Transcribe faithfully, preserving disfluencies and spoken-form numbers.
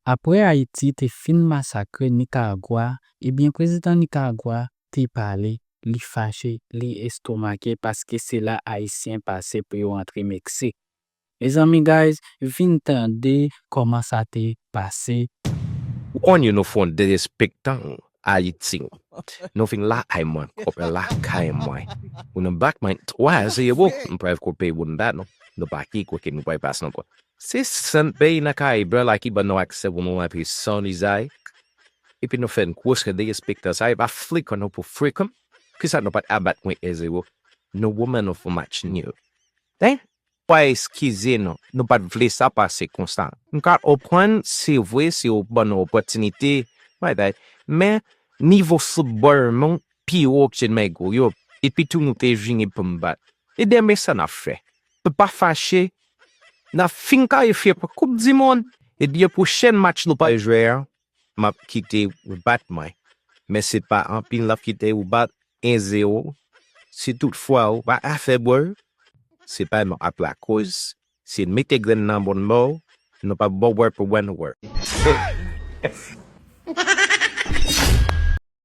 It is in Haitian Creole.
Apre Ayiti te fin masakre Nikaragwa, ebyen prezidan Nikaragwa te pale, li fache, li estomake paske se la Ayisyen pase pou yo antre Meksik. Mezanmi guys, vin tande kòman sa te pase. Kounye nou fon derespektan Ayiti. Nou vin lakay mwen, kope lakay mwen. Ou nan bak mwen twa zewo, m pral kope ou nan dat nou. Nou pa ki kote nou pral pas non. Se sant peyi nan Karayib la ki ban nou aksè pou nou antre san lizay. Epi nou fè n gwo derespektan sa, e pa flikan nou pou frikan. Kisa nou pa t abat mwen en zewo. Nou woman nou fon match nil. Hein? Pa eskize nou, nou pa t vle sa pase konsa. M ka konprann, se vre, se yo ban nou opòtinite, bagay. Men, nivo foutbòl nou pi wo ke Negro yo. Epi tou nou te vini pou m bat. E demen sa n ap fè. Nou pa fache, n ap fin kalifye pou Koup di Mond. Ebyen pwochèn match nou pral jwe a, m ap kite ou bat mwen. Men se pa anpil n ap kite ou bat en zewo. Si toutfwa ou pa ka fè bòl, se pa nou ap lakoz. Si n mete grenn nan bòn mò, nou p ap ba w bòl pou one hour.